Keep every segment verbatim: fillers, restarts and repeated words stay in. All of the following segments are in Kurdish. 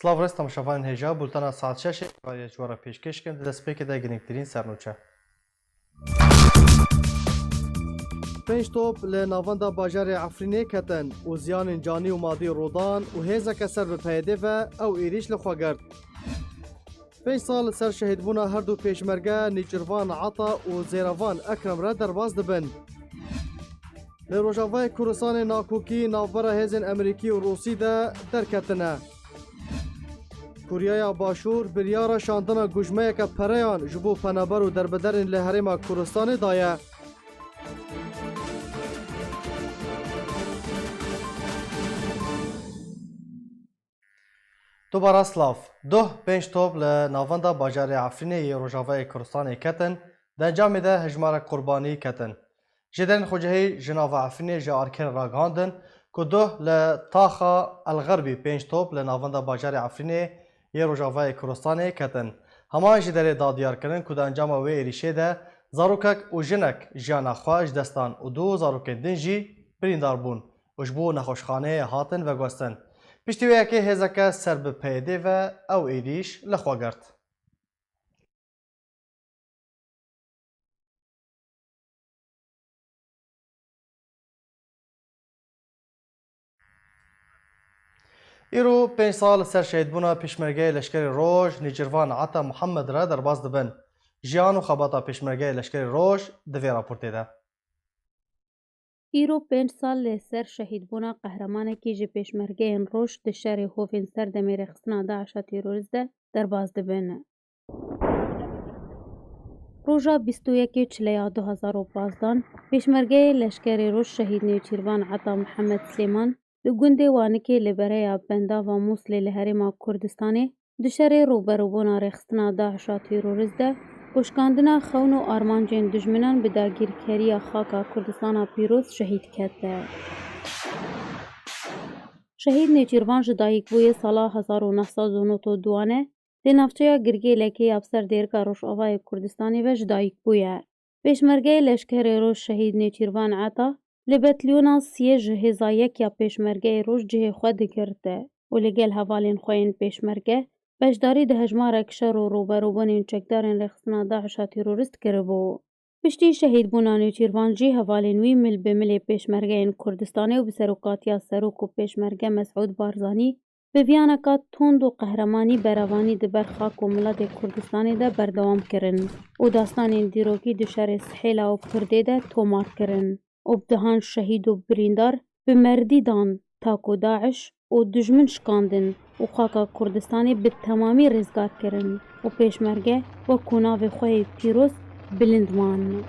Silav rêz temaşevanên hêja, bultena saet şeşê ji we re pêşkêş dikin, di destpêkê de girîngtirîn sernûçe. Pênc top li navenda bajarê Efrînê ketin û ziyanên canî û madî rûdan û hêzeke ser bi P Y D ve ew êrîş li xwe girt. Pênc sal li ser şehîdbûna her du pêşmerge Nêçîrvan Ata û Zêrevan Ekrem re derbas dibin. Li Rojavayê Kurdistanê nakokî navbera hêzên Amerîkî û Rûsî de derketine. Koreya Başûr biryara şandina gujmeyeke pereyan ji bo penaber û derbiderên li Herêma Kurdistanê daye. Dubara silav. Duh pênc top li navenda bajarê Efrînê yê Rojavayê Kurdistanê ketin, di encamê de hejmarek qurbanî ketin. Jêderên xwecihî ji nava Efrînê ji Arkerê ragihandin ku duh li taxa El Xerbî pênc top li navenda bajarê Efrînê yê Rojavayê Kurdistanê ketin. Hema jêderê da diyar kirin ku di encama wê êrîşê de zarokek û jinek jiyana xwe ji dest dan û du zarokên din jî birîndar bûn û ji bo nexweşxaneyê hatin veguhestin. Piştî wê yekê hêzeke ser bi P Y D ve ew êrîş li xwe girt. Îro pênc sal li ser şehîdbûna Pêşmergeyê Leşkerê Roj Nêçîrvan Ata Muhammed re derbas dibin. Jiyan û xebata Pêşmergeyê Leşkerê Roj di vê raportê de. Îro pênc sal li ser şehîdbûna qehremanekî ji Pêşmergeyên Roj di şerê hovên ser demê rêxistina DAIŞa terorîst de derbas dibin. Roja bîst û yekê Çileya du hezar û pazdan, Pêşmergeyê Leşkerê Roj şehîd Nêçîrvan Ata Mihemed Silêman li gundê Wanikê li bereya Bendava Mûslê li Herêma Kurdistanê di şerê rûberûbûna rêxistina DAIŞa terorîst de û şikandina xewn û armancên dijminan bi dagîrkeriya xaka Kurdistana pîroz şehîd kete. Şehîd Nêçîrvan ji dayikbûyê sala hezar û neh sed û nod û duan e, di navçeya Girgêlekê ya bi ser dêrika Rojavayê Kurdistanê ve ji dayik bûye. Pêşmergeyê Leşkerê Roj şehîd Nêçîrvan Ata li betliyona siyê ji hêza yek ya Pêşmergeyê Roj cihê xwe digirte û li gel hevalên xwe yên Pêşmerge beşdarî di hejmarek şer û rûberûbûnên çekdarên rêxistina DAIŞa terorîst kiribû. Piştî şehîdbûna Nêçîrvan jî hevalên wî mil bi milê Pêşmergeyên Kurdistanê û bi serokatiya serok û Pêşmerge Mesûd Barzanî bi viyaneka tund û qehremanî berevanî di ber xak û miletê Kurdistanê de berdewam kirin û dastanên dîrokî di şerê Sihêla û Kirdê de tomar kirin û bi dehan şehîd û birîndar bi merdî dan ta ku DAIŞ û dijmin şikandin û xaka Kurdistanê bi temamî rêzgar kirin û Pêşmerge wek ku navê xwe yê pîroz bilind man.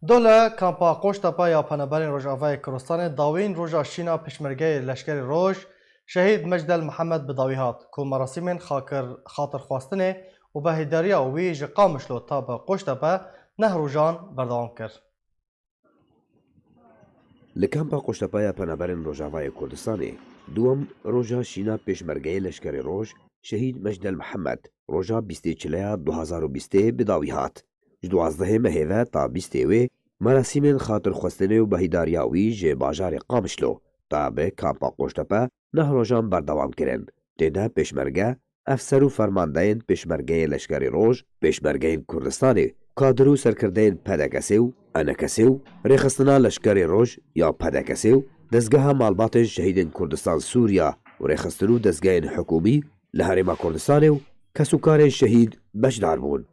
Doh li kampa Qoştepe ya Penaberên Rojavayê Kurdistanê dawîn roja şîna Pêşmergeyê Leşkerê Roj şehîd Mecdel Mihemed bi dawî hat, ku merasîmên xakir-, xatirxwestinê û behîdariya wî ji Qamişlo ta bi Qoştepe neh rojan berdewam kir. Li kampa Qoştepe ya Penaberên Rojavayê Kurdistanê duwem roja şîna Pêşmergeyê Leşkerê Roj şehîd Mecdel Mihemed roja bîstê Çileya du hezar û bîstê bi dawî hat. Ji duwazdehê mehê ve ta bîstê wê merasîmên xatirxwestinê û behîdariya wî ji bajarê Qamişlo ta bi kampa Qoştepe neh rojan berdewam kirin. Tê de pêşmerge, efser û fermandeyên Pêşmergeyê Leşkerê Roj, Pêşmergeyên Kurdistanê, kadir û serkirdeyên P D K S û E N K S û Rêxistina Leşkerê Roj ya P D K S û Dezgeha Malbatên Şehîdên Kurdistan Sûriya û rêxistin û dezgehên hikûmî li Herêma Kurdistanê û kesûkarên şehîd beşdar bûn.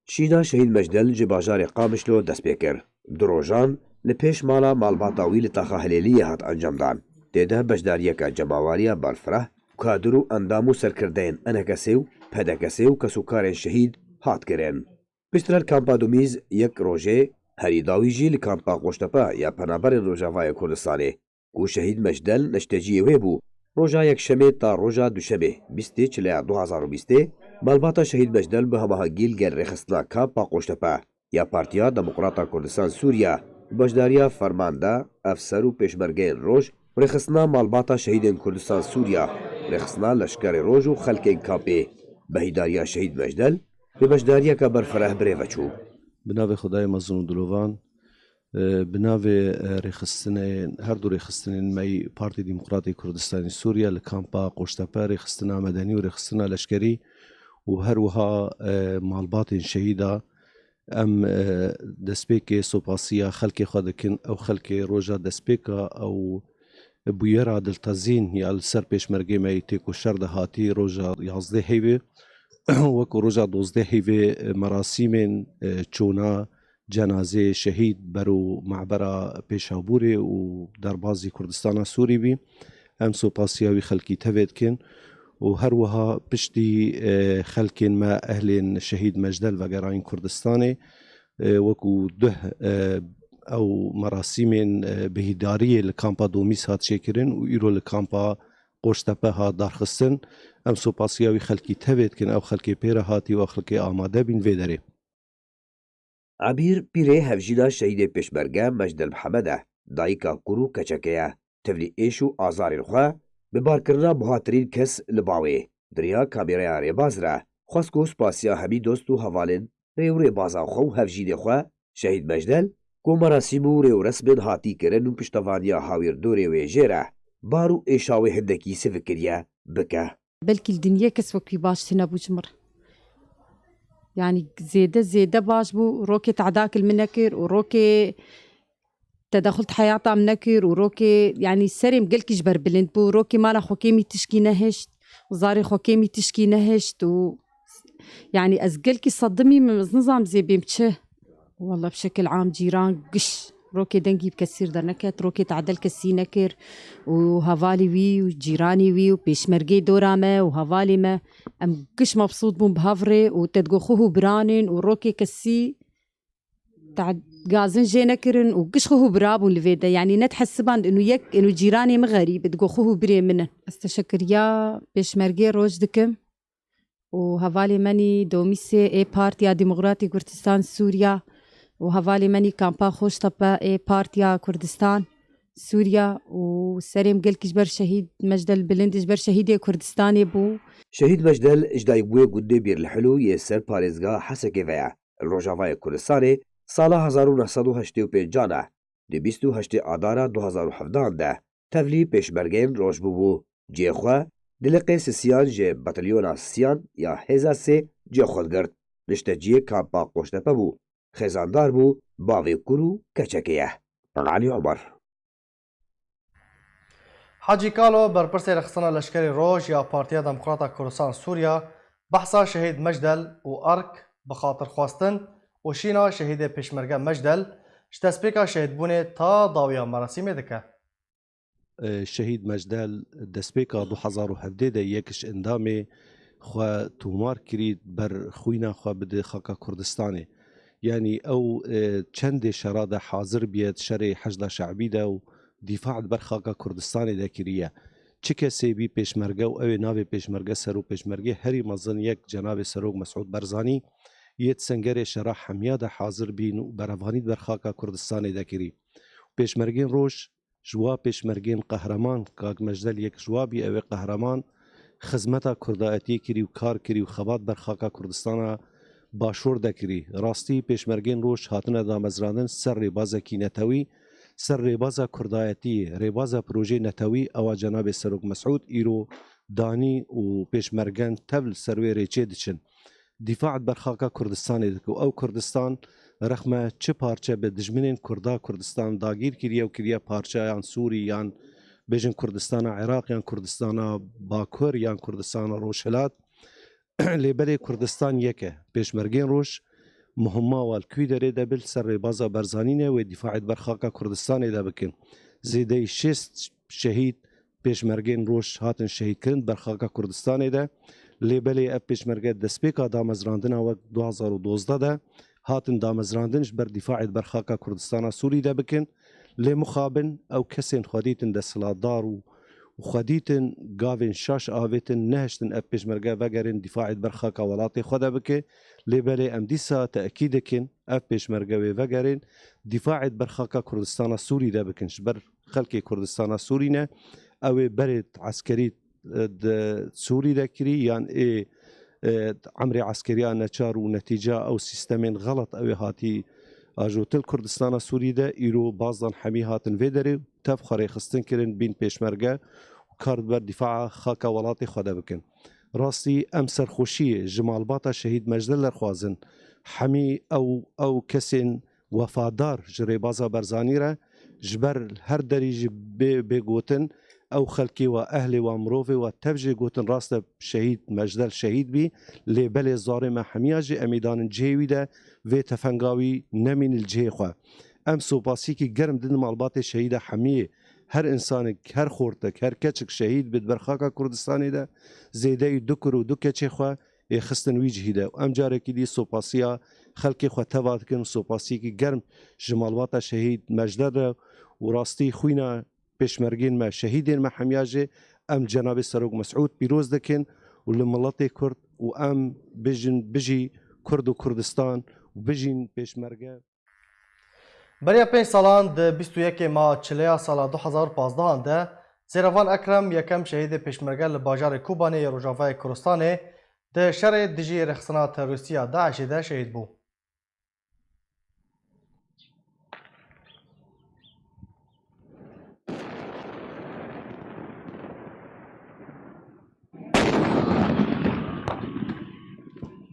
Şîna şehîd Mecdel ji bajarê Qamişlo dest pê kir. Du rojan li pêş mala malbata wî li taxa Hilêliyê hat encamdan. Tê de beşdariyeke cemaweriya berfireh, kadir û endam û serkirdeyên E N K S û P D K S û kesûkarên şehîd hat kirin. Piştre li kampa Dumîz yek rojê herî dawî jî li kampa Qoştepe ya Penaberên Rojavayê Kurdistanê, ku şehîd Mecdel neşteciyê wê bû, roja Yekşemê ta roja Duşemê, bîstê Çileya du hezar û bîstê, malbata şehîd Mecdel bi hemahengî li gel rêxistina kampa Qoştepe ya Partiya Demokrata Kurdistan Sûriya, bi beşdariya fermanda, efser û pêşmergeyên roj, rêxistina malbata şehîdên Kurdistan Sûriya, rêxistina leşkerê roj û xelkên kampê, behîdariya şehîd Mecdel, bi beşdariyeke berfireh bi rê ve çû. Bi navê Xwedayê mezin û dilovan, E, bi navê, e, rêxistinê, her du rêxistinên me yî Partî Demokratî Kurdistanê Sûriye li kampa Qoştepe, rêxistina medenî û rêxistina leşkerî û her wiha, e, malbatên şehîda, em, e, destpêkê sopasiya xelkê xwe dikin. Ew xelkê roja destpêka ew bûyera diltezîn ya li ser pêşmergê me yî têkoşer de hatî roja yazdeh heyvê, wekû roja dozdeh heyvê, e, merasîmên, e, çûna cenazeyê şehîd bero mebera Pêşabûrê û derbazî Kurdistana Sûrî bî. Em sopasiya wî xelkî tevê dikin û her wiha piştî, e, xelkên me, ehlên şehîd Mecdel vegerayîn Kurdistanê, e, wekû duh, e, ew merasîmên, e, bihîdariyê li kampa Domîs hat çêkirin û îro li kampa Qoştepe hat darxistin. Em sopasiya wî xelkî tevê dikin, ew xelkê pê re hatî û ew xelkê amade bîn vê derê. Ebîr pîrê hevjîna şehîdê pêşmerge Mecdel Mihemed e. Dayika kur û keçeke ye. Tevlî êş û azarên xwe bi barkirina buhatirîn kes li ba wê, bi riya kamêreya rêbaz re, xwest ku spasiya hemî dost û hevalên rê û rêbaza xwe û hevjînê xwe, şehîd Mecdel, ku merasîm û rê û resmên hatî kirin û piştevaniya hawîrdorê wê jê re, bar û êşa wê hindekî sivikiriye, bike. Belkî li dinyê kes wek wî baş tune bû ji min re. Yanî zêde, zêde baş bû, rokê tehdakil min nekir û rokê tedexul di heyata min nekir û rokê, yanî serê min gelkî ji ber bilind bû, rokê mala xwe kêmî tişkî nehişt, zarê xwe kêmî tişkî nehişt û yanî ez gelkî sedimî min, ez nizam zê bêm çi. Walla bi şekil am cîran giş rokê dengî bi kesî derneket, rokê tadel kesî nekir û hevalî wî û cîranî wî û pêşmergê dora me û hevalê me, em giş mebsût bûn bi hev rê û te digot xwe hû biranên û rokê kesî te gazin jê nekirin û giş xwe hû birabûn li vê de. Yanî nedihesiban inu yek, inu cîranê min xerîb e, digot xwe hû birê min in. Ez teşekiriya pêşmergê roj dikim û hevalê menî Domîsê ê Partiya Demokratî Kurdistan Sûriya û hevalê menî kampa Xoştepe ê Partiya Kurdistan Sûriya û serê min gelkî ji ber şehîd Mecdel bilind, ji ber şehîdê Kurdistanê bû. Şehîd Mecdel ji dayikbûyê gundê Bîrlihilû yê ser parêzgeha Hesekê ve ye. Li Rojavayê Kurdistanê sala hezar û neh sed û heştê û pêncan e. Di bîst û heştê Adara du hezar û hevdehan de tevlî pêşmergeyên roj bûbû. Cihê xwe di liqê sisiyan ji batalyona sisiyan ya hêza sê cihê xwe digirt. Nişteciyê kampa Qoştepe bû. Xêzandar bû, bavê kur û keçekê ye. Elî Omer. Hacî Kalo, berpirsê Rêxistina Leşkerî Roj ya Partiya Demokrata Kurdistan Sûriya, behsa şehîd Mecdel û erk, bixatirxwestin û şîna şehîdê pêşmerge Mecdel ji destpêka şehîdbûnê ta dawiya merasîmê dike. E, şehîd Mecdel destpêka du hezar û hevdeh de yek ji endamê xwe tomar kirî ber xwîna xwe bide xaka Kurdistanê. Yanî ew, e, çendê şera de hazir bûye di şerê Heşda Şe'bî de û dîfa li ber xaka Kurdistanê de kiriye. Çi kesê bî pêşmerge û ew ê navê pêşmerge serok pêşmergê herî mezin yek cenabê Serok Mesûd Barzanî yê di sengerê şera hemiya de hazir bîn û berevanî di ber xaka Kurdistanê de kirî. Pêşmergên roj ji wa pêşmergên qehreman, kak Mecdel yek ji wa bî, ew ê qehreman xizmeta kurdayetiyê kirî û kar kirî û xebat ber xaka Kurdistana Başûr de kirî. Rastî pêşmergên roj hatine damezrandin ser rêbazekî netewî, ser rêbaza kurdayetiyê, rêbaza projeyê netewî ewa cenabê Serok Mesûd îro danî û pêşmergen tev li ser wê rêçê diçin. Dîfa li ber xaka Kurdistanê dike û ew Kurdistan rexme çi parçe bi dijminên Kurda Kurdistan dagîr kiriye û kiriye parçe yan Sûrî yan bêjin Kurdistana Iraq yan Kurdistana Bakur yan Kurdistana Rojhilat. Lê belê Kurdistan yek e. Pêşmergên roj muhima wan li kû derê de bi li ser rêbaza Barzanî ne wê dîfa li ber xaka Kurdistanê de bikin. Zêdeyî şêst şehîd pêşmergên roj hatin şehîdkirin ber xaka Kurdistanê de. Lê belê ev pêşmerge destpêka damezrandina wek du hezar û dozdeh de hatin damezrandin ji ber dîfaê ber xaka Kurdistana Sûrî de bikin. Lê mixabin ew kesên xwe dîtin desthilatdar û, û xwe dîtin gavên şaş avêtin, nehiştin ev pêşmerge vegerin dîfaê ber xaka welatê xwe de bike. Lê belê em dîsa te'kîd dikin ev pêşmerge wê vegerin dîfaê ber xaka Kurdistana Sûrî de bikin. Ji ber xelkê Kurdistana Sûrî ne. Ew ê berê eskerî, e, di Sûrî de kirî, yan ê, e, emrê eskeriya neçar û netîca ew sîstemên xelet ew ê hatî Ajotil Kurdistana Sûrî de îro bazdan hemî hatin vê derê û tev xwe rêxistin kirin bîn pêşmerge û kar di ber dîfaa xaka welatê xwe de bikin. Rastî em serxweşiyê ji malbata şehîd Mecdel derxwazin. Hemî ew, ew kesên wefadar ji rêbaza Barzanî re ji ber her derî jî bê, bê gotin, ew xelkê we, ehlê we, mirovê we tev jê gotin, rast e şehîd Mecdel şehîd bî, lê belê zarê me hemiya jî em ê danin cihê wî de, vê tefenga wî nemînin li cihê xwe. Em sopasiyekî germ didin malbatê şehîda hemiyê. Her insanek, her xortek, her keçik şehîd bi di ber xaka Kurdistanê de zêdeyî du kur û du keçê xwe ê xistin wî cihî de. Em carekî dî sopasiya xelkê xwe teva dikin, sopasiyekî germ ji malbata şehîd Mecdel re û rastî xwîna pêşmergên me, şehîdên me hemiya jî em cenabê Serok Mesûd pîroz dikin û li miletê Kurd û em bijin, bijî Kurd û Kurdistan û bijîn pêşmerge. Beriya pênc salan di bîst û yekê meha Çileya sala du hezar û pazdehan de Zêrevan Ekrem, yekem şehîdê pêşmerge li bajarê Kobanê yê Rojavayê Kurdistanê, di şerê dijî rêxistina terorîstî ya DAIŞê de şehîd bû.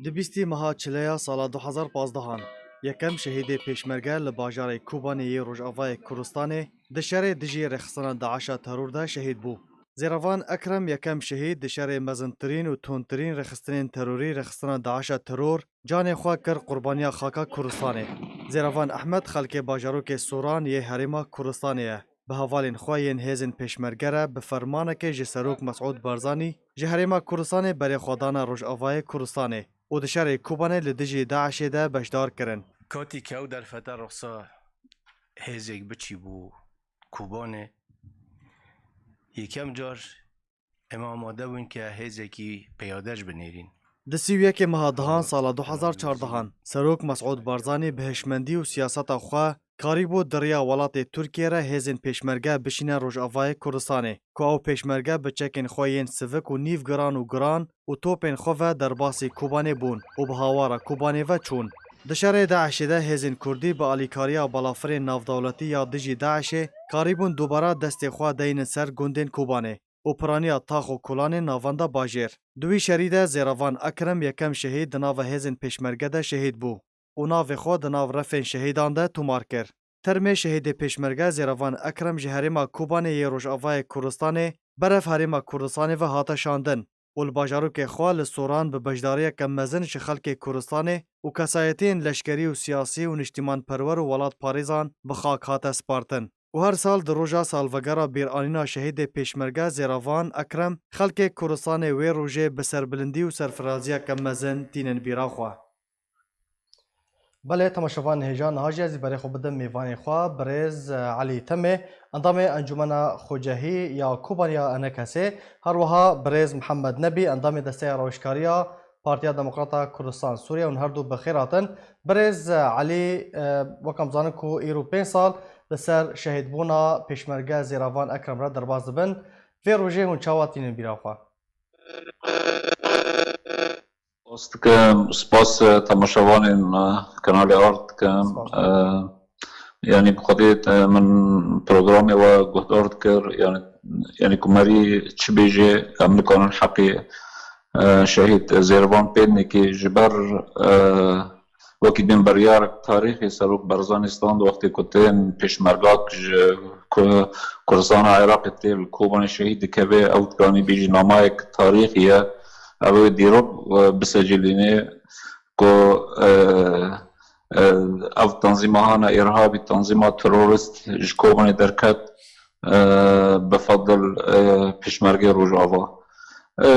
Di bîstî meha Çileya sala du hezar pazdehan, yekem şehîdê pêşmerge li bajarê Kobanê yê Rojavayê Kurdistanê di şerê dijî rêxistina DAIŞa teror de şehîd bû. Zêrevan Ekrem yekem şehîd di şerê mezintirîn û tundtirîn rêxistinên terorî rêxistina DAIŞa teror canê xwe kir qurbaniya xaka Kurdistanê. Zêrevan Ehmed xelkê bajarokê Soran yê herêma Kurdistanê ye. Bi hevalên xwe yên hêzên pêşmerge re bi fermanekê ji Serok Mesûd Barzanî ji herêma Kurdistanê berê xwe dane Rojavayê Kurdistanê û di şerê Kobanê li dijî DAIŞê de beşdar kirin. Katî ke ew derfete rexsa hêzek biçî bû Kobanê, yekem car em amade bûn ke hêzekî peyade jî binêrîn. Di sî û yekê meha dehan sala du hezar çardehan, Serok Mesûd Barzanî bi hişmendî û siyaseta xwe karîbû di riya welatê Tirkiyê re hêzên pêşmerge bişîne Rojavayê Kurdistanê, ku ew pêşmerge bi çekên xwe yên sivik û nîv giran û giran û topên xwe ve derbasî Kobanê bûn û bi hawara Kobanê ve çûn. Di şerê DAIŞê de hêzên Kurdî bi alîkariya balafirên navdewletî ya dijî DAIŞê karîbûn dubara destê xwe deynin ser gundên Kobanê û piraniya tax û kolanên navenda bajêr. Di wî şerî de Zêrevan Ekrem yekem şehîd di nava hêzên pêşmerge de şehîd bû û navê xwe di nav refên şehîdan de tomar kir. Termê şehîdê pêşmerge Zêrevan Ekrem ji herêma Kobanê yê Rojavayê Kurdistanê berev herêma Kurdistanê ve hate şandin û li bajarokê xwe li Soran bi beşdariyeke mezin ji xelkê Kurdistanê û kesayetiyên leşkerî û siyasî û niştîmanperwer û welatparêzan bi xak hate spartin. Û her sal di roja salvegera bîranîna şehîdê pêşmerge Zêrevan Ekrem, xelkê Kurdistanê wê rojê bi serbilindî û serfiraziyeke mezin tînin bîra xwe. Belê, temaşevanên hêja, niha jî ez ê berê xwe bidim mêvanê xwe, birêz, e, Elî Temê, endamê Encûmena Xwecehî ya Kobanê ya ENKSê, her wiha birêz Mihemed Nebî, endamê Desteya Rawêjkariya Partiya Demokrata Kurdistan Sûriye, hûn her du bi xêr hatin. Birêz, e, Elî, e, wek em zanin ku îro pênc sal li ser şehîdbûna pêşmerge Zêrevan Ekrem re derbas dibin. Vê rojê hûn çawa tînin bîra xwe? Spas dikim, spas, e, temaşevanên, e, Kanalê Ard dikim. Spas. E, yanî bi xwedê, e, min programê we guhdar dikir, yanî, yanî ku merî çi bêjê, em nikarin heqê, e, şehîd Zêrivan pê nekê ji ber, e, wekî dibên biryarek tarîxî Serok Barzanî stand wextê ku tên pêşmergak ji Ku-, Kurdistana Iraqê tê li Kobanê şehîd dikeve, ew dikanî bêjî namayek tarîxî ye. Ev ê dîrok, e, bisecilînê ku, e, e, ev tanzîma hana îrhabî, tanzîma terorîst ji Kobanê derket, e, bi fedl, e, pêşmergê Rojava. E,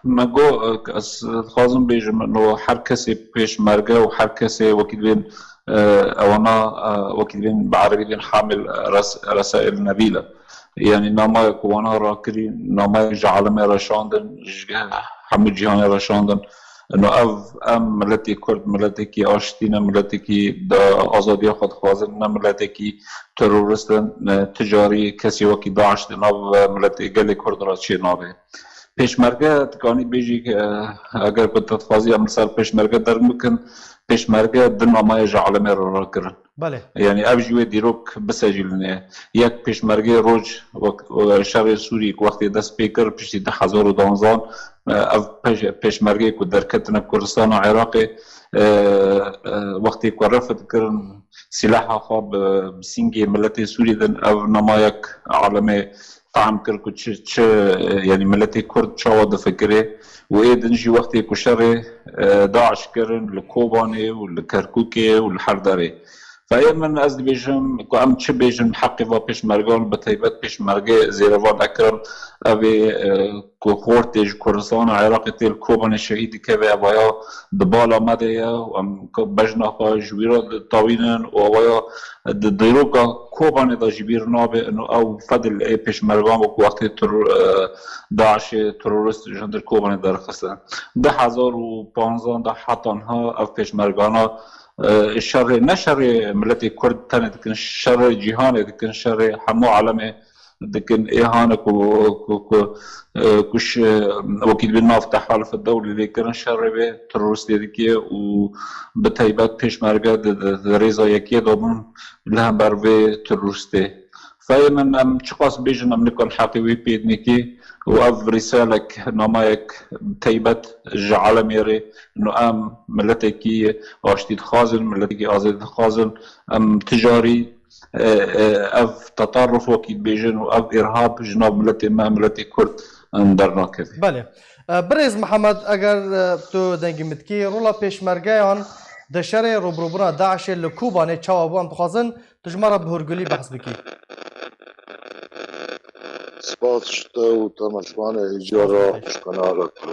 me got, e, ez dixwazim bêjim, no her kesê pêşmerge û her kesê wekî divên, e, ewana, e, wekî divên bi erebî divên hamil res-, resail nebîle. Yanî namayek ku wana rakirî, namayek ji alemê re şandin, ji hemû cîhanê re şandin. No ev, em miletê Kurd, miletekî aştî ne, miletekî da azadiya xwe dixwazin, ne miletekî terorîst in, ne ti carî kesê wekî DAIŞ di nav miletê gelê Kurd re çê nabe. Pêşmerge dikanî bêjî, e, eger ku te dixwazî em li ser pêşmerge derm bikin, pêşmerge di namaya ji alemê re rakirin. Belê. Yanî ev jî wê dîrok bisecîlîne. Yek pêşmergê roj wek, e, şerê Sûrî ku wextê dest pê kir, piştî du hezar û duanzan, e, ev pêş-, pêşmergê ku derketine Kurdistana Iraqê, e, e, wextê ku refid kirin, sîlaha xwe bi, bi sîngê miletê Sûrî din, ev namayek alemê fehm kir ku çi, çi, e, yanî miletê Kurd çawa difikirê. Û ê din jî wextê ku şerê, e, DAIŞ kirin li Kobanê û li Kerkûkê û li her derê. Feyê min ez dibêjim ku em çi bêjin heqê va pêşmergan, bi taybet pêşmergê zêrevan nekirin, ev ê, e, ku xortê ji Kurdistana Iraqê tê li Kobanê şehîd dikeve, evaya di bala me de ye û em ku bejna xwe ji wî re ditawînin û evaya di dîroka Kobanê de ji bîr nabe. Ino ew fedil ê pêşmergan bû ku wextê tur-, e, DAIŞê terorist ji hundir Kobanê derxistin. Du hezar û panzan de heta niha ev pêşmergana, e, şerê, ne şerê miletê Kurd tenê dikin, şerê cîhanê dikin, şerê hemû alemê dikin. Ê hane ku, ku, ku, e, ku şi-, wekî dibê nav Tehaluf Dewlî lê kirin, şerê vê teroristê dike û bi taybet pêşmerge di, di, di rêza yekê de bûn li hember vê teroristê. Feyê min em çiqas bêjin em nikan heqê wê pê nekê û ev rîsalek, namayek taybet ji alemê re, no em miletekî aştî dixwazin, miletekî azadî dixwazin, em tijarî, e, e, ev tetarruf wekî dibêjin û ev îrhab ji nav miletê me, miletê Kurd, em dernakeve. Belê. E, Birêz Mihemed, eger, e, tu dengê min dikî, rola pêşmergeyan di şerê rûbirûbûna DAIŞê li Kobanê çawa bû, em dixwazin tu ji me re bi hûrgulî behs bikî. Spas ji te û temaşevanê hêja re ji kanala te.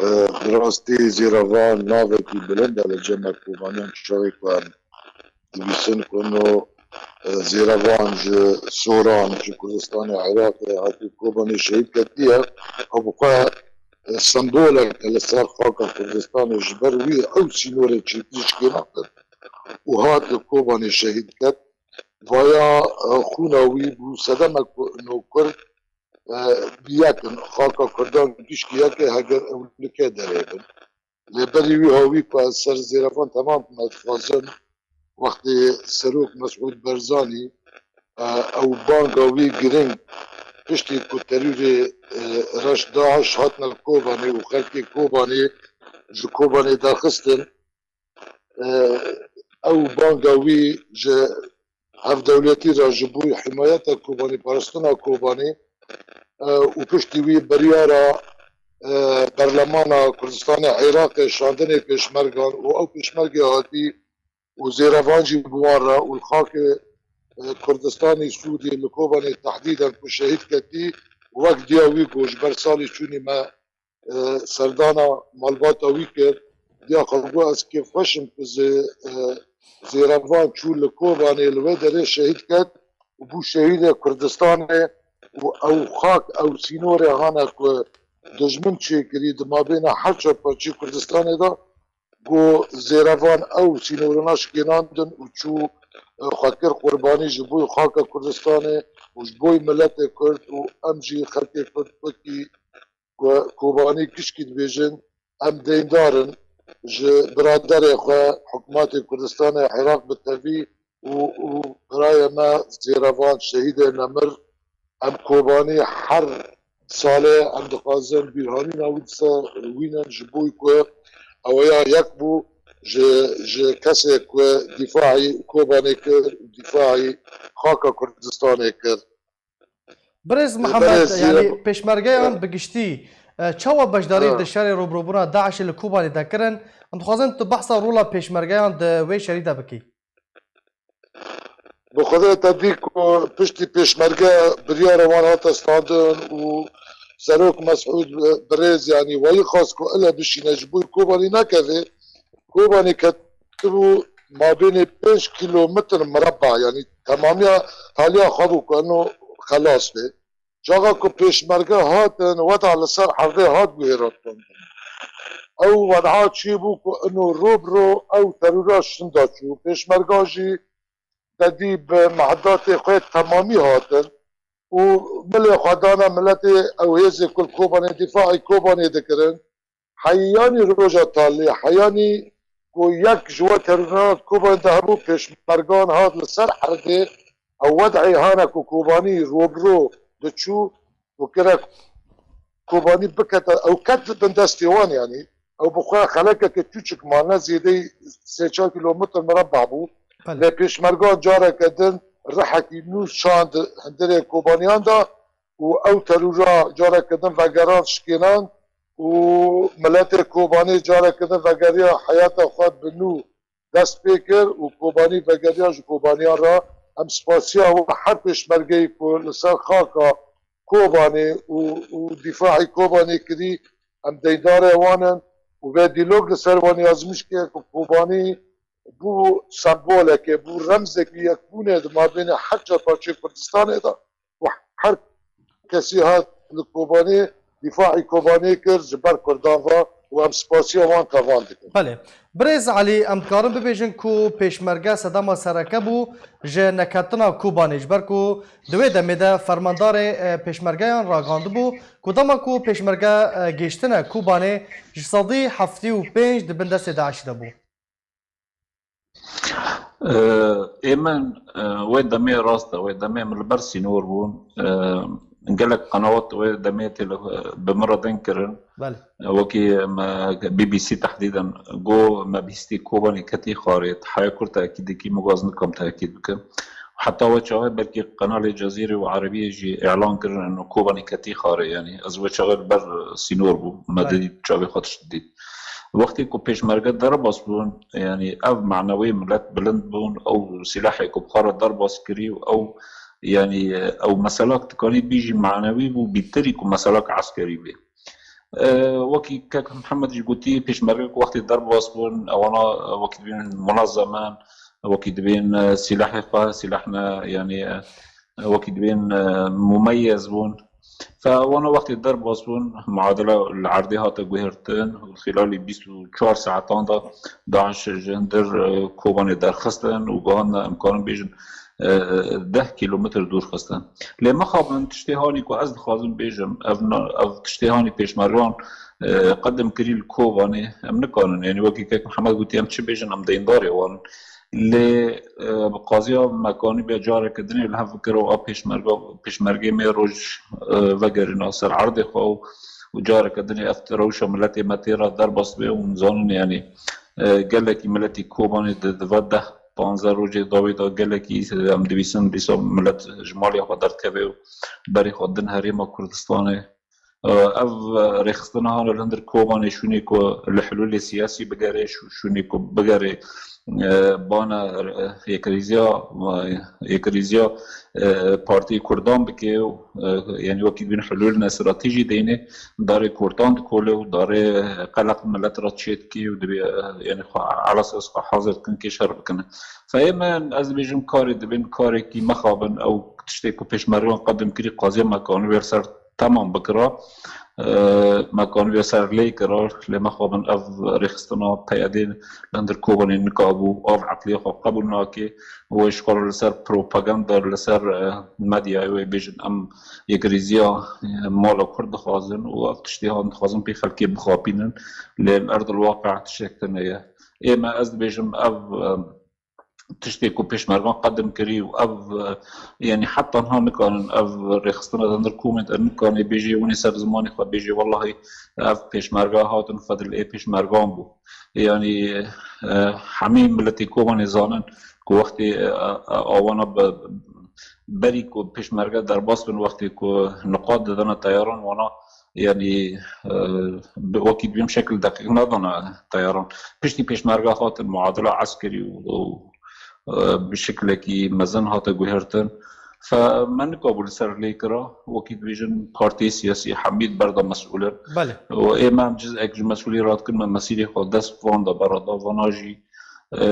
E, bi rastî zêrevan navekî bilind e li cem me Kobaniyan, çaxê ku em dibîsin ku no, e, zêrevan ji Soran, ji Kurdistanê Iraqê hatî Kobanê şehîd ketiye. Ew bi xwe, e, sembolek e li ser xaka Kurdistanê, ji ber wî ew sînorê çêkirî şikêne kirin û hat li Kobanê şehîd ket. Vaya, e, xûna wî bû sedemek ku ino Kurd, e, bi yek in. Xaka Kurdan gişkî yek e, heger ew li kê derê bin. Lê berî wî hawî ku ez ser zêrevan temam me dixwazin, wextê Serok Mesûd Barzanî, e, ew banga wî giring piştî ku terorê, e, reş DAIŞ hatine li Kobanê û xelkê Kobanê ji Kobanê derxistin, e, ew banga wî ji hevdewletî re ji bo himayeta Kobanê, parastina Kobanê, e, û piştî wî biryara, e, Berlemana Kurdistanê Iraqê şandinê pêşmergan û ew pêşmerge hatî û zêrevan jî bi wan re û li xakê, e, Kurdistanê Sûriyê li Kobanê tehdîden ku şehîd ketî, wek diya wî ku ji ber salê çûnî me, e, serdana malbata wî kir. Diya xwe got, ez kêfxweş im ku zê-, e, zêrevan çû li Kobanê li wê derê şehîd ket û bû şehîdê Kurdistanê û ew xak, ew sînorê hane ku dijmin çêkirî di mabêna her çar parçeyê Kurdistanê de, ku zêrevan ew sînorana şikênandin û çû, e, xwe kir qurbanî ji bo xaka Kurdistanê û ji bo miletê Kurd û em jî xelkê Kurd wekî ku Kobanî gişkî dibêjin, em deyndar in ji biraderê xwe, hikûmetê Kurdistanê Iraq bi tevî û, û birayê me zêrevan, şehîdê nemir. Em Kobanî her salê em dixwazin bîrhanîna wî dise wînin ji bo ku ew ya yek bû ji, ji kesê ku dîfaî Kobanê kir û dîfaî xaka Kurdistanê kir. Birêz Mihemed, yanî pêşmergeyan bi giştî, e, çawa beşdarî di şerê rûbirûbûna DAIŞê li Kobanê de kirin? Em dixwazin tu behsa rola pêşmergeyan di wê şerî de bikî. Bi Xwedê te dî ku piştî pêşmerge biryara wan hate standin û Serok Mesûd Birêz, yanî wayî xwest ku ele bişîne ji bo Kobanî nekeve. Kobanî ketibû mabênê pênc kîlometr mireba, yanî temamiya taliya xwe bû ku eno xelas be. Çaxa ku pêşmerge hatin, weda li ser erdê hat guhêrandin. Ew wedha çêbû ku ino ro bi ro ew terora şinda çû. Pêşmerga jî te dî bi mehdatê xwe temamî hatin û milê xwe dane miletê, ew hêzê ku li Kobanê dîfaî Kobanê dikirin. Heyanî roja talê, heyanî ku yek ji we terorana di Kobanê de hebû, pêşmergan hat li ser erdê, ew wed'ê hane ku Kobanî robiro diçû û kire Kobanî bikete, ew ket bin destê wan, yanî ew bi xwe xelekeke tûçik ma, ne zêdeyî sê çar kîlometr mirebbeh bû. Belê. Lê pêşmergan careke din rihekî nû şand hundirê Kobaniyan de û ew terûra careke din vegerand, şikênand û miletê Kobanê careke din vegeriya heyata xwe bi nû dest pê kir û Kobanî vegeriya ji Kobaniyan re. Em spasiya we her pêşmergeyî ku li ser xaka Kobanê û, û dîfaî Kobanê kirî, em deyndarê wan in û vê dîlok li ser wan yazmîş kir ku Kobanî bû sembolekê, bû remzekî yekbûnê di mabênê her çar parçeyê Kurdistanê de û her kesî hat li Kobanê dîfaî Kobanê kir ji ber Kurdan ve û em spasiya wan tevan dikin. Belê. Birêz Elî, em dikarin bibêjin ku pêşmerge sedema sereke bû ji neketina Kobanê, ji ber ku di wê demê de fermandarê, e, pêşmergeyan ragihandibû ku dema ku pêşmerge, e, gihiştine Kobanê, ji sedî heftê û pênc di bin destê DAIŞ de bû. Ê min, e, wê demê rast e, wê demê em li ber sînor bûn. E, gelek qenawat wê demê têle, e, bi min re deng kirin. Belê. E, wekî me, B B C tehdîden got, me bihîstî Kobanî ketî xarê, ti heya kur tekîd dikî, min got ez nikim tekîd bikim. Heta we çaxê belkî qenalê Cezîrê û Erebiyê jî îlan kirin, eno Kobanî ketî xarê, yanî ez we çaxê li ber sînor bûm, me Belê. didît, çavê xwe tişt didît. Wextê ku pêşmerge derbas bûn, yanî ev manewê milet bilind bûn, ew sîlahê ku bi xwe re derbas kirî û ew, yanî ew meselak dikanî bî jî manewî bû, bîterî ku meselak eskerî bê. E, wekî kek Mihemed jî gotî, pêşmerge ku wextê derbas bûn, ewana, e, wekî dibên munezzemen, wekî dibên, e, sîlahê xwe, sîlah ne, yanî, e, wekî dibên, e, mumeyez bûn. Fe wana wextê derbas bûn, muadele li erdê hate guhertin û xîlalî bîst û çar saetan de DAIŞ ji hundir, e, Kobanê derxistin û gihand em karin bêjin, e, deh kîlometr dûr xistin. Lê mixabin tiştê hanî ku ez dixwazim bêjim, ev na-, ev tiştê hanî pêşmergan, e, qedim kirî li Kobanê, em nikarin. Yanî wekî kek Mihemed gotî, em çi bêjin, em deyndarê wan in. Lê, e, bi qaziya mekanî be careke dinê li hev bikir û a pêşmerga, pêşmergê me roj, e, vegerîna ser erdê xwe û, û careke dinê ev rewşa miletê me tê re derbas be û hûn zanin, yanî, e, gelekî miletî Kobanê di, di va deh panzdeh rojê dawî de gelekî, e, em dibîsin dîsa milet ji malê xwe derdikeve û berê xwe din Herêma Kurdistanê. Ev rêxistina hane li hundir Kobanê şûnê ku li hilûlê siyasî bigere, şû-, şûnê ku bigere, e, bana, e, yekirîziya, e, yekirîziya, e, Partiyê Kurdan bike û, e, yanî wekî dibên hilûlne stratejî deyne, darê Kurdan dikole û darê qeleq milet re çêdike û dibê, e, yanî xwe elasas xwe hazir dikin kê şer bikine. Feyê min ez dibêjim karê dibên karekî mixabin ew tiştê ku pêşmergan qedim kirî qaziya mekanî wê ser temam bikira. E, mekanî wê ser lê kira, lê mexabin ev rêxistina P Y D'ê li hundir Kobanê nikabû, av eqliyê xwe qebûl nake. Wê ji xwe re li ser propaganda, li ser, e, medyayê wê bêjin, em yekirîziya, e, mala Kurd dixwazin û ev tiştê han dixwazin pê xelkê bixapînin. Lê li erdil waqe tiştek tune ye. Ê me ez dibêjim ev, e, tiştê ku pêşmergan qedim kirî û ev, e, yanî heta niha nikarin ev rêxistina di hundir komên de nikanê bêjê winê ser zimanê xwe bêjê, wellahî ev pêşmerga hatin, fedil ê pêşmergan bû. Yanî, e, hemî miletê Kobanê zanin ku wextê, e, e, awana bi, berî ku pêşmerge derbas bin, wextê ku niqat didana teyaran wana, yanî, e, bi wekî dibêm şekil deqîq nadana teyaran. Piştî pêşmerga hatin muadila eskerî û, û, e, bi şeklekî mezin hate guhertin. Fe me nikabû li ser lê kira, wekî dibêjin partiyê siyasî hemî di ber de mesûl in. Belê. Û ê me em cizek ji mesûlî radikin, me mesîrê xwe dest van de berada, vana jî, e,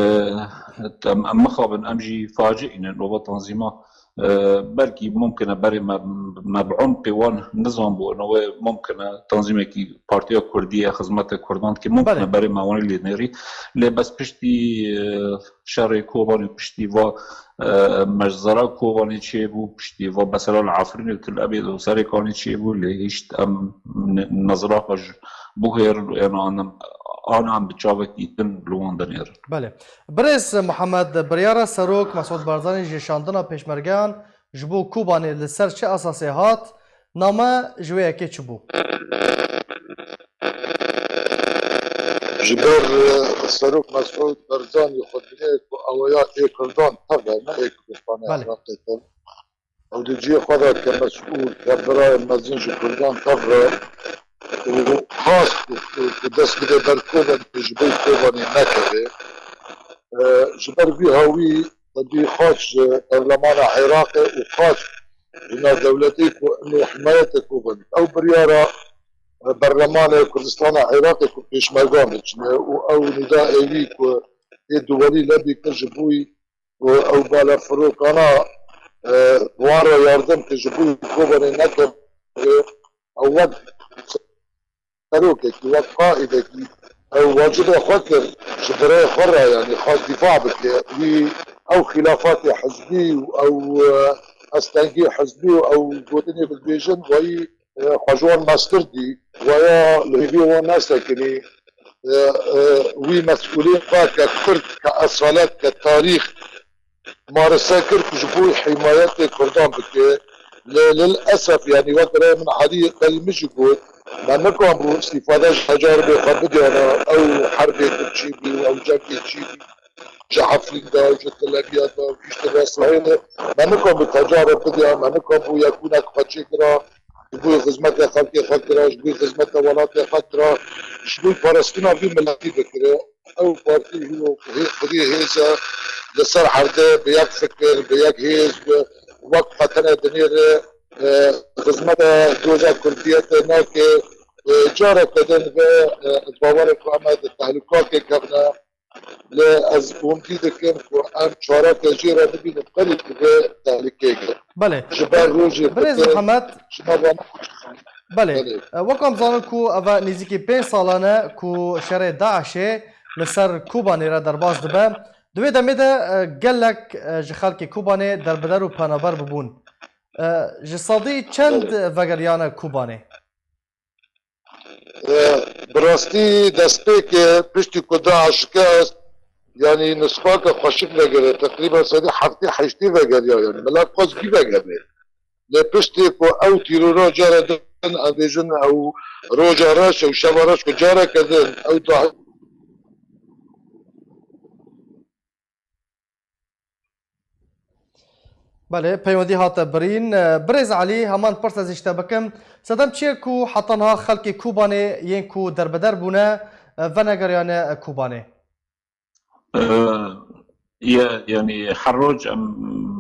em, em mixabin, em jî faciî ne, nova tanzîma. E, belkî mumkin e berê me, me bi umqê wan nizanbû, ino wê mumkin e tanzîmekî Partiya Kurdî ye, xizmete Kurdan dike, mumkin e Belê. berê me wan lê nêrî. Lê bes piştî, e, şerê Kobanê, piştî va, e, meczera Kobanê çêbû, piştî va mesela li Efrînê û Til Ebêd û Serêkanê çêbû, lê hişt em ne-, nezira xwe ji buhêr, eno em ana em bi çavekî din li wan dinêrin. Belê. Birêz Muhammed, biryara Serok Mesûd Barzanî ji şandina pêşmergeyan ji bo Kobanê li ser çi esasê hat? Name ji wê yekê çi bû? Ji ber e, Serok Mesûd Barzanî xwe dibîne ku ew ya ê Kurdan tev e, ne ê Kurdistanê Belê. Iraqê tev. Ew di cihê xwe de ke mesûl, ke birayê mezin ji Kurdan tev re û xwest ku, ku, ku dest bide ber Kobanê, ji bo Kobanê nekeve. E, ji ber vî hawî xwedî xaç ji berlemana Iraqê û xaç ji navdewletê ku ino himayete Kobanê. Ew biryara e, berlemana Kurdistana Iraqê ku pêşmergan diçine û ew nîda êwî ku ê duwelî lebî kir ji bo û ew balafirokana e, wan re yardim kir ji bo Kobanê nekeve, ew wek serokekî, wek qaîdekî ew wacibê xwe kir ji birayê xwe re, yanî xwest dîfa bike. Wî ew xîlafatê hizbî û ew e, astengî hizbî û ew gotinê ku dibêjin wayî e, xwe ji wan mestir dî, waya li hêviyê wan nesekinî. E, e, wî mesûlê xwe ke Kurd, ke esalet, ke tarîx marese kir ku ji bo himayetê Kurdan bike. Lê lil esef, yanî wek birayê min Elî Qelmî jî got, me nikan bû îstîfade ji tecaribê xwe bidiyana ew herbê ku çî bî û ew cengê çî bî. Ji Efrîn de û ji Tel Aviv de û gihîştin Resmeyê de me nikan bû tecarib bidya, me nikan bû yekûnek xwe çêkira, ji bo xizmeta xelkê xwe kira, ji bo xizmeta welatê xwe kira, ji bo parastina vî miletî bikire. Ew partî hîro hê- xwedî hêz e, li ser erdê bi yek fikir, bi yek hêz, bi wek xwe tene dinêre, e, xizmeta doza kurdiyetê nake. E, careke din ve e, ez bawer dikim em ê di tehlûkakê kevine. Lê ez umdî dikim ku em çareke jê re bibînin, qelî divê tehlîkeyeke. Belê. Ji ber rojê Birêz Mihemed, ji me ve Belê. Belê. E, wek em zanin ku ev e nêzîkî pênc salan e ku şerê DAIŞê li ser Kobanê re derbas dibe. Di wê demê de e, gelek e, ji xelkê Kobanê derbider û penaber bibûn. E, ji sedî çend Belê. vegeriyane Kobanê? E, bi rastî destpêkê piştî ku DAIŞ şikest, yanî nisfake xweşik vegere, teqrîben sedî heftê heştê vegeriya, yanî milet xwest vî vegere. Lê piştî ku ew tîrora cara din, em bêjin ew roja reş, ew şeva reş ku careke din ew DAIŞ Belê, peywendî hate birîn. Birêz Elî, heman pirs ez ji te bikim. Sedem çi ye ku heta niha xelkê Kobanê yên ku derbeder bûne, venegeriyane Kobanê? Ye, yanî her roj em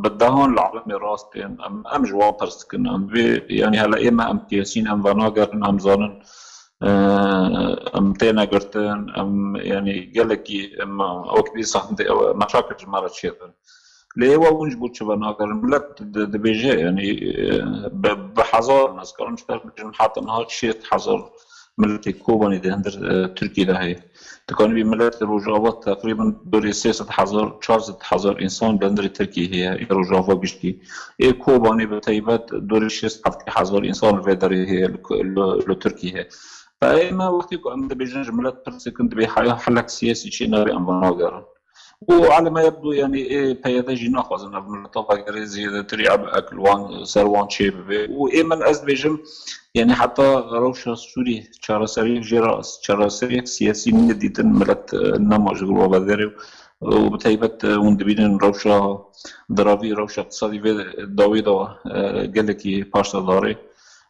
bi dehan li alemê rast tên. Em, em ji wan pirs dikin. Em vê, yanî hele ême em siyasî ne, em venagerin, em zanin, e, em têne girtin, em, yanî gelekî em, wekî dîsa hindê ew meşakil ji me re çêdin. Lê êwa hûn ji bo çi venagerin? Milet di-, dibêje, yanî, e, bi, bi hezaran, ez karim ji te bibêjim, heta niha şêst hezar miletê Kobanê di hundir, e, Tirkiyê de heye. Dikanî bî milet li Rojava teqrîben dorê sê sed hezar, çar sed hezar însan li hundirê Tirkiyê heye, ê Rojava giştî. Ê Kobanê bi teybet dorê şêst heftê hezar însan li vê derê heye, li, li, li Tirkiyê heye. Fe ê me wextê ku em dibêjin ji milet pirs dikin, dibê heya helek siyasî çê nabê, em venagerin. û aleme yebdû, yanî ê P Y D jî naxwazin ev mileta vegerê zêdetirî eb ek li wan, ser wan çê bibe. Û ê min ez dibêjim, yanî heta rewşa Sûrî çareseriyek jê re, çareseriyek siyasî nedîtin, milet, e, nema ji gor ve vederê û bi taybet, e, hûn dibînin rewşa diravî, rewşa iqtisadî vê dawî de, e, gelekî paşda darê.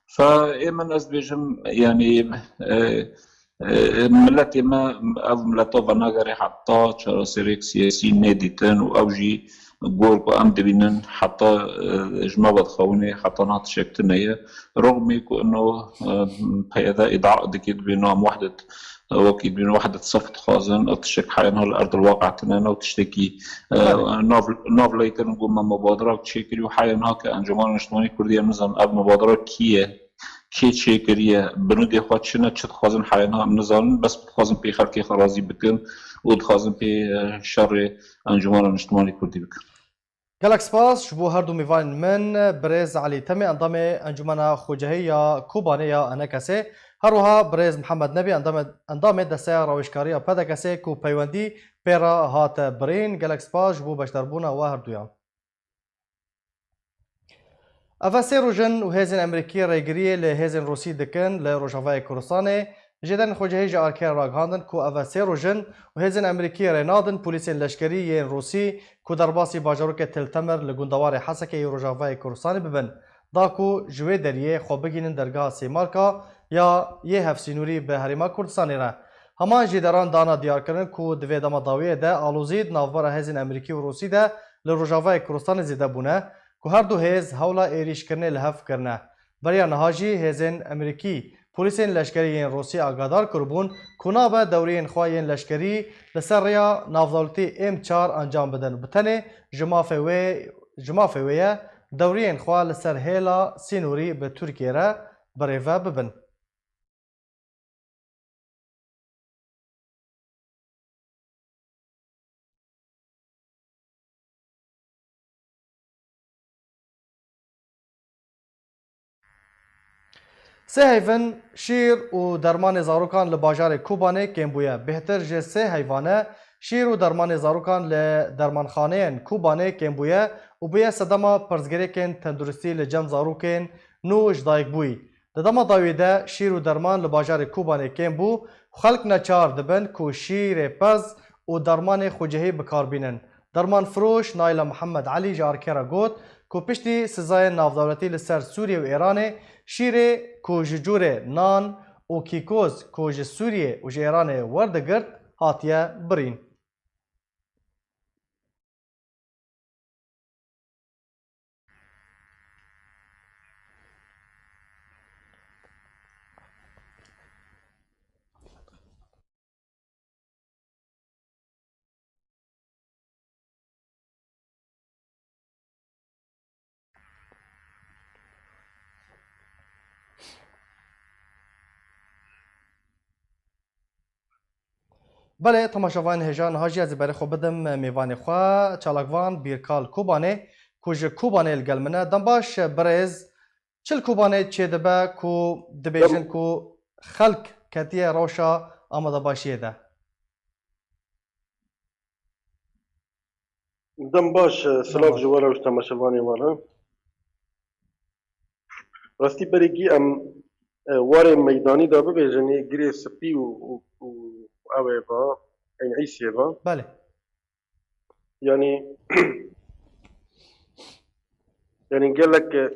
Fe ê min ez dibêjim, yanî, e, E, miletê me ev mileta venagere heta çareseriyek siyasî nedîtin û ew jî gor ku em dibînin heta, e, ji me vedixewinê heta niha tiştek tune ye. Rexmî ku ino, e, P Y D îdia dike dibê no em wehdet, e, wekî dibîn wehdet sef dixwazin, ev tiştek heya niha li erdil waqe tune ne û tiştekî, e, nav, nav leykirin ku me mubadera çêkirî û heya niha ke Encûmena Niştimanî Kurdî em nizanin ev mubadera kî ye. Kê çêkiriye, binûdê xwe çi ne, çi dixwazin heya niha em nizanin, bes dixwazin pê xelkê xwe razî bikin û dixwazin pê, e, şerê Encûmena Niştimanî Kurdî bikin. Gelek spas ji bo her du mêvanên min, birêz Elî Temê, endamê Encûmena Xwecihî ya Kobanê ya ENKSê, Her wiha birêz Mihemed Nebî, endamê, endamê Desteya Rawêjkariya P D K S'ê ku peywendî pê re hate birîn. Gelek spas ji bo beşdarbûna we herduyan. Ev e sê roj in û hêzên Amerîkî rêgiriyê li hêzên Rûsî dikin li Rojavayê Kurdistanê. Jêderên xwecihî ji Arkerê ragihandin ku ev e sê roj in û hêzên Amerîkî rê nadin polîsên leşkerî yên Rûsî ku derbasî bajarokê Til Temir li gundewarê Hesekê yê Rojavayê Kurdistanê bibin, da ku ji wê deriyê xwe bigihînin dergeha Sêmarka ya yê hevsînorî bi Herêma Kurdistanê re. Heman jêderan dana diyarkirin ku di vê dema dawiyê de alozî di navbera hêzên Amerîkî û Rûsî de li Rojavayê Kurdistanê zêde bûne, ku her du hêz hewla êrîşkirinê li hev kirine. Beriya niha jî hêzên Amerîkî polîsên leşkerî yên Rûsî agahdar kiribûn ku nabe dewriyên xwe yên leşkerî li ser rêya navdewletî M çar encam bidin û bi tenê ji mafê wê, ji mafê wê ye dewriyên xwe li ser hêla sînorî bi Tirkiyê re birêve bibin. Sê heyvin şîr û dermanê zarokan li bajarê Kobanê kêm bûye. Bêhtir ji sê heyvane şîr û dermanê zarokan li dermanxaneyên Kobanê kêm bûye û bûye sedema pirsgirêkên tenduristî li cem zarokên nû ji dayikbûyî. Di dema dawî de şîr û derman li bajarê Kobanê kêm bû û xelk neçar dibin ku şîrê pez û dermanê xwecihî bi kar bînin. Dermanfiroş Naila Mihemed Elî ji Arkerê got ku piştî sizayên navdewletî li ser Sûriyê û Êranê, şîrê ku ji cûrê nan û kîkoz ku ji Sûriyê û ji Êranê werdigirt hatiye birîn. Belê, temaşevanên hêja, niha jî ez ê berê xwe bidim mêvanê xwe, çalakvan Bîrkal Kobanê, ku ji Kobanê li gel min e. Dem baş, birêz, çi li Kobanê çêdibe ku dibêjin ku xelk ketiye rewşa amadebaşiyê de? Dem baş, silav ji we re û ji temaşevanê we re. Rastî berê gî em, e, warê meydanî de bibêjin, ê girê spî û, û, û ew ê va, Eyn Îsê va. Belê. Yanî, yanî gelek, e,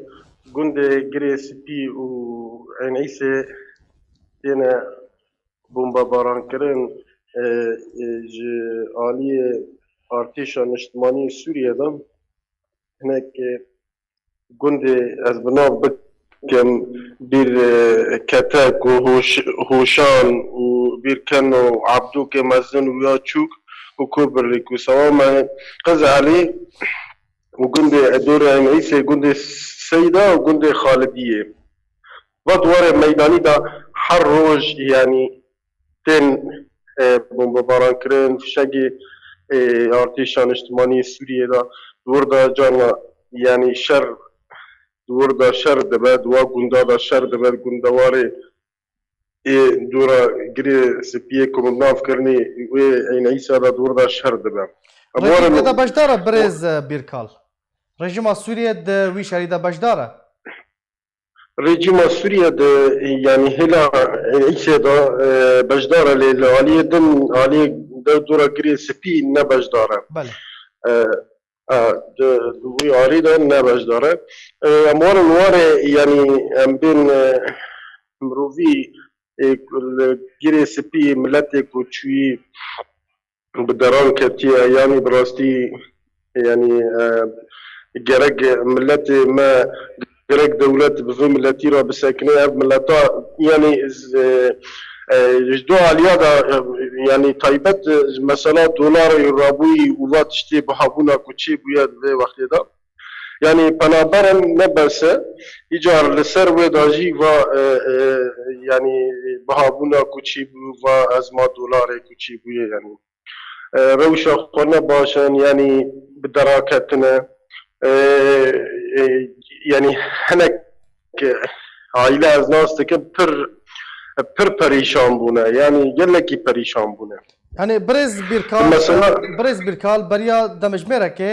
gundê girê spî û Eyn Îsê têne bombebarankirin, e, e, ji aliyê artêşa niştimanî Sûriyê de hinek, e, gundê ez bi nav bikim, bîr, e, kete ku Hoş-, Hoşan û bîr keno Ebdokê mezin û ya çûk û Kobirlîk û Sewame Qiz Elî û gundê Edorê Eyn Îsê, gundê Seyda û gundê Xalidiyê. Va di warê meydanî de her roj, yanî, tên, e, bombebarankirin, fişegê, e, artêşa niştimanî Sûriyê de di wir de carna, yanî şer, di wir de şer dibe, di wa gunda de şer dibe, di gundewarê ê dora Girê Spiyê ku min nav kirinê wê Eyn Îsa de di wir de şer dibe. Em Rejîm warin vê de beşdar e, birêz, e, Bîrkal? Rejîma Sûriyê di wî şerî de beşdar e? Rejîma Sûriye di, yanî hêla Îsê de, e, beşdar e, lê li aliyê din, aliyê de dora Girê Spî ne beşdar e. Belê. E, e, di, di wî alî de ne beşdar e. E, em warin warê, yanî em bên, e, mirovî, e, li Girê Spî miletê ku çûyî bi deran ketiye, yanî bi rastî, yanî, e, gerek miletê me, gerek dewlet bi vê miletî re bisekine, ev mileta, yanî, e, e, ji du aliya de, e, yanî taybet, e, mesela dolarê rabûyî û va tiştê bihabûna ku çêbûye di vê wextê de. Yanî penaberin ne bes e, îcar li ser wê de jî va, e, e, yanî bihabûna ku çêbû, va ezma dolarê ku çêbûye, yanî. E, rewşa xwe ne baş in, yanî bi dera ketine. E, e, yanî hinek aîle ez nas dikim, pir, pir perîşan bûne, yanî gelekî perîşan bûne. Yanî birêz Bîrkal, Mesela birêz Bîrkal beriya demjimêrekê,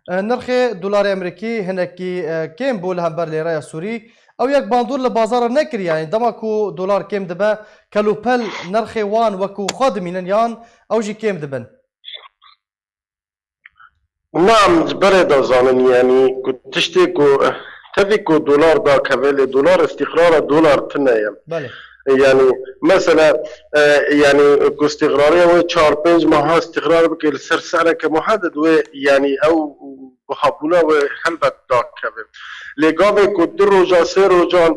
e, nirxê dolarê Amerîkî hinekî, e, kêm bû li hember lêreya Sûrî. Ew yek bandor li bazara nekiriye, yanî dema ku dolar kêm dibe, kelûpel nirxê wan wekû xwe dimînin yan ew jî kêm dibin? Na em ji berê de zanin, yanî ku tiştê ku tevî ku dolar dakeve, lê dolar îstîqrara dolar tune ye. Belê. Yanî mesela, e, yanî ku îstîqrariya wê çar pênc meha îstîqrar bike li ser sereke muhedid wê, yanî ew bihabûna wê helbet dakeve. Lê gavê ku du roja sê rojan,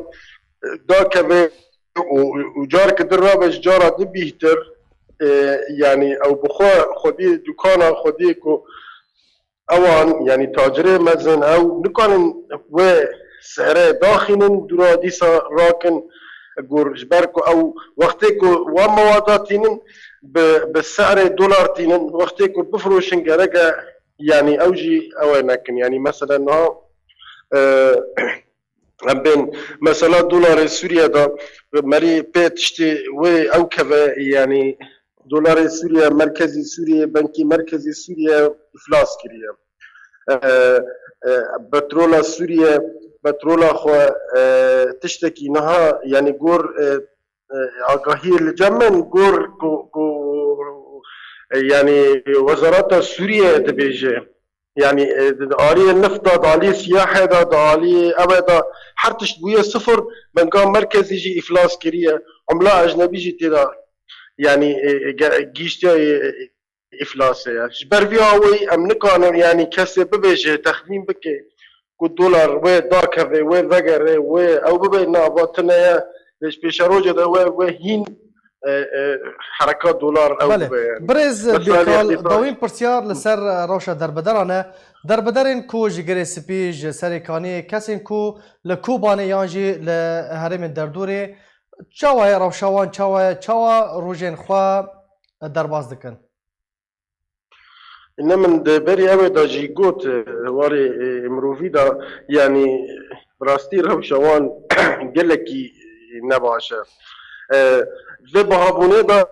e, dakeve û, û careke din rabe ji cara din bîhtir, e, yanî ew bi xwe xwediyê dukana xwediyê ku ewan, yanî tacirê mezin ew nikarin wê sere daxînin dûra dîsa rakin gor, ji ber ku ew wextê ku wan mewada tînin bi, bi serê dolar tînin, wextê ku bifiroşin gerek e, yanî ew jî ew ê nekin. Yanî mesela niha, e, em bên mesela dolarê Sûriye de merî pê tiştê wê ew keve, yanî dolarê Sûriye, merkezî Sûriye, benkê merkezî Sûriye îflas kiriye. E, e, petrola Sûriye, petrola xwe, e, tiştekî niha, yanî gor, e, e, agahiyê li cem min gor ku, ku, e, yanî wezareta Sûriye dibêje. Yanî, e, di aliyê nifta, di aliyê siyahê de, di aliyê ew e de her tişt bûye sifir, benka merkezî jî îflas kiriye. Umla ecnebî jî tê de, yanî, e, e, ge-, gihîştiye, e, e, îflasê ye. Ji ber vî awayî em nikanin, yanî kesê bibêje, texmîn bike ku dolar wê dakeve, wê vegere, wê ew bibe, na, va tune ye. Lê ji pêşerojê de wê, wê hîn, e, e, hereka dolar ew Belê. bibe, yanî. Birêz Mesela Bîrkal, lê dawîn pirsiyar li ser, e, rewşa derbederan e. Derbederên ku ji Girê Spî, ji Serê Kaniyê, kesên ku li Kobanê yan jî li herêmên derdorê, çawa ye rewşa wan, çawa ye, çawa rojên xwe derbas dikin? Ne min di berî ew ê de jî got, e, warê, e, mirovî de, yanî bi rastî rewşa wan gelekî nebaş e. E, vê bihabûnê de,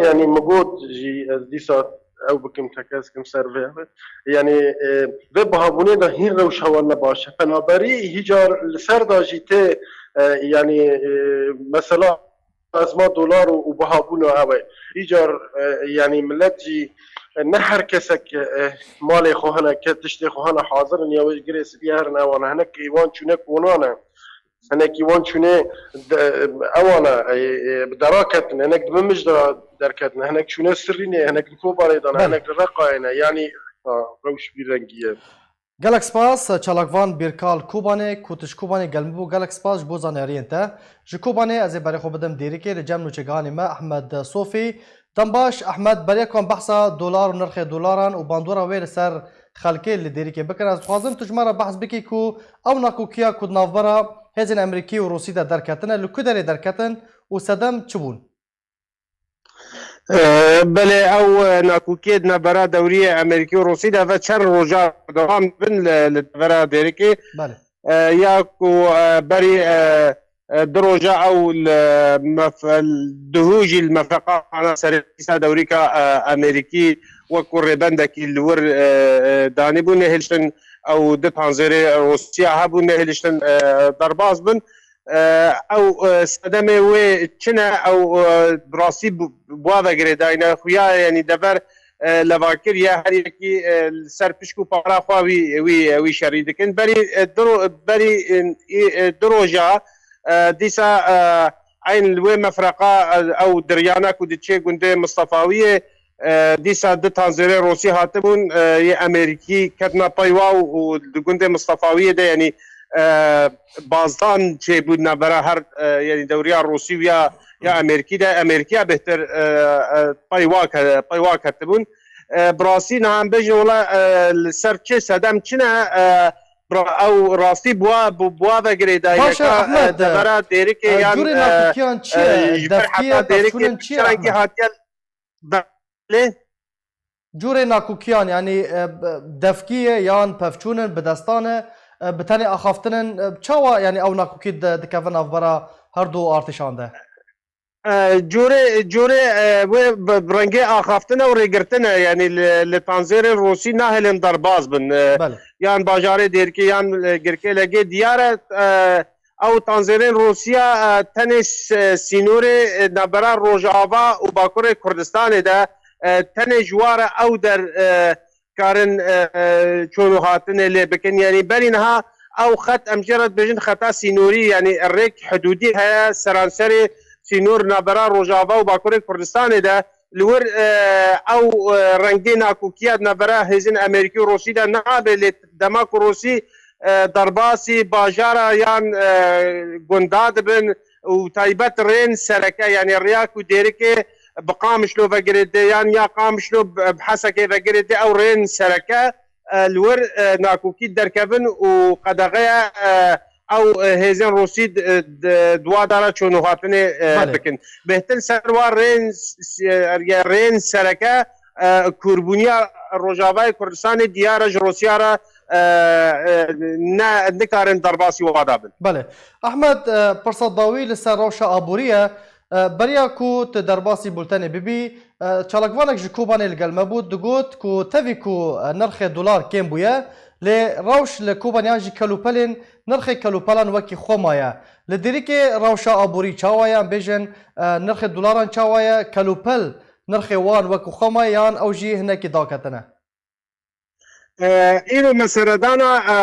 yanî min got jî ez dîsa ew bikim, tekez kim ser vê ev. Yanî, e, vê bihabûnê de hîn rewşa wan nebaş e. Penaberî hîcar li ser de jî tê, e, yanî, e, mesela ezma dolar û, û bihabûna ew e. Îcar, e, yanî millet jî, e, ne her kesek, e, malê xwe hene, ke tiştê xwe hene hazir in ya wê ji Girê Spî herin ewan e. Hinek wan çûne konan e. Hinekî wan çûne de, ewan e, e, e, bi dera ketine. Hinek di Mimij de derketine. Hinek çûne Sirrînê, hinek di Kobanê de ne, Belê. hinek li Reqayê ne. Yanî, ha, rewş vî rengî ye. Gelek spas, çalakvan Bîrkal Kobanê, ku tu ji Kobanê gel min bû, gelek spas ji bo zaniyariyên te. Ji Kobanê ez ê berê xwe bidim Dêrikê, li cem nûçegihanê me Ehmed Sofî. Dem baş, Ehmed, beriya ku em behsa dolar û nirxê dolaran û bandora wê li ser xelkê li Dêrikê bikin, ez dixwazim tu ji me re behs bikî ku ew nakokiya ku di navbera hêzên Amerîkî û Rûsî de derketine, li ku derê derketin û sedem çi bûn? E, belê, ew, e, nakokiyê di navbera dewriyê Amerîkî û Rûsî de ve çend roja berdewam dibin li, li devera Dêrikê. Belê. E, ya ku, e, berî, e, e, du roja ew li mef-, duhû jî li mefreqa xana serê dîsa dewrîka, e, Amerîkî wekû rêbendekî li wir, e, e, danîbû, nehêliştin ew du panzêrê Rûsya hebû, nehêliştin, e, derbas bin. E, ew, e, sedemê wê çi ne? Ew, e, bi rastî bi, bi wa ve girêdayî ne. Xuya ye, yanî dever, e, leva kiriye. Her yekî, e, li ser pişk û para xwe wî, wî, wî şerî dikin. Berî, e, du ro-, berî, e, e, du roja, e, dîsa, e, eyn li wê mefreqa, e, ew diryana ku diçê gundê Mistefawiyê, e, dîsa du tanzêrê Rûsî hatibûn, e, yê Amerîkî ketina pey wa û, û di gundê Mistefawiyê de, yanî, e, bazdan çêbû navbera her, e, yanî dewriya Rûsî û ya, ya Amerîkî de, Amerîkiya bêhtir, e, e, pey wa ke-, pey wa ketibûn. E, bi rastî niha em bêjin wela, e, li ser çi sedem çi ne, e, ra-, ew rastî bi wa, bi, bi wa ve girêdayî Baş e, neka, e, Ehmed, e, devera Dêrikê e, yan, curê e, nakokiyan çi e, e, ji ber devkî ye, heta Dêrikê pevçûn in çi ye, çi rengî Ehmed? hatiye Belê. Curê nakokiyan, yanî, e, b-, devkî ye yan pevçûn in, bi destan e, e, bi tenê axaftin in, e, çawa, yanî, ew nakokî di-, dikeve navbera her du artêşan de? E, Corê, corê, e, wê bi, bi rengê axaftin û rêgirtin e, yanî li, li tanzêrên Rûsî nahêlin derbas bin. E, Belê. Yan bajarê Dêrikê yan, e, Girkê Legê diyar e, e, ew tanzêrên Rûsiya, e, tenê s-, sînorê, e, navbera Rojava û Bakurê Kurdistanê de, e, tenê ji wa re ew der, e, karin, e, e, çûn û hatinê lê bikin. Yanî berî niha ew xet, em jê re dibêjin xeta sînorî, yanî rêk hidûdî heye seranserê sînor navbera Rojava û Bakurê Kurdistanê de. Li wir, e, ew, e, rengê nakokiya di navbera hêzên Amerîkî û Rûsî de nabe, lê dema ku Rûsî, e, derbasî bajara yan, e, gunda dibin û taybet rêyên sereke, yanî rêya ku Dêrikê bi Qamişlo vegirê dê yan ya Qamişlo bi, bi Hesekê vegirê dê, ew rêyên sereke, e, li wir, e, nakokî derkevin û qedexeya, e, ew, e, hêzên Rûsî d-, e, d-, di wa dara çûn û hatinê, e, Belê. Bikin. Bêhtir ser wa rêyên s-, s-, e, rêyên sereke, e, kûrbûniya Rojavayê Kurdistanê diyar e ji Rûsiya re, e, e, ne, nikarin derbasî wa dabin. Belê. Ehmed, e, pirsa dawî li ser rewşa aborî ye. E, beriya ku tu derbasî bultenê bibî, e, çalakvanek ji Kobanê li gel me bû, digot ku tevî ku, e, nirxê dolar kêm bûye, lê rewş li Kobaniyan jî kelûpelên nirxê kelûpelan wekî xwe maye. Li Dêrikê rewşa aborî çawa ye? Em bêjin, e, nirxê dolaran çawa ye? Kelûpel nirxê wan wekî xwe maye yan ew jî hinekî daketine? E, îro me seredana, e,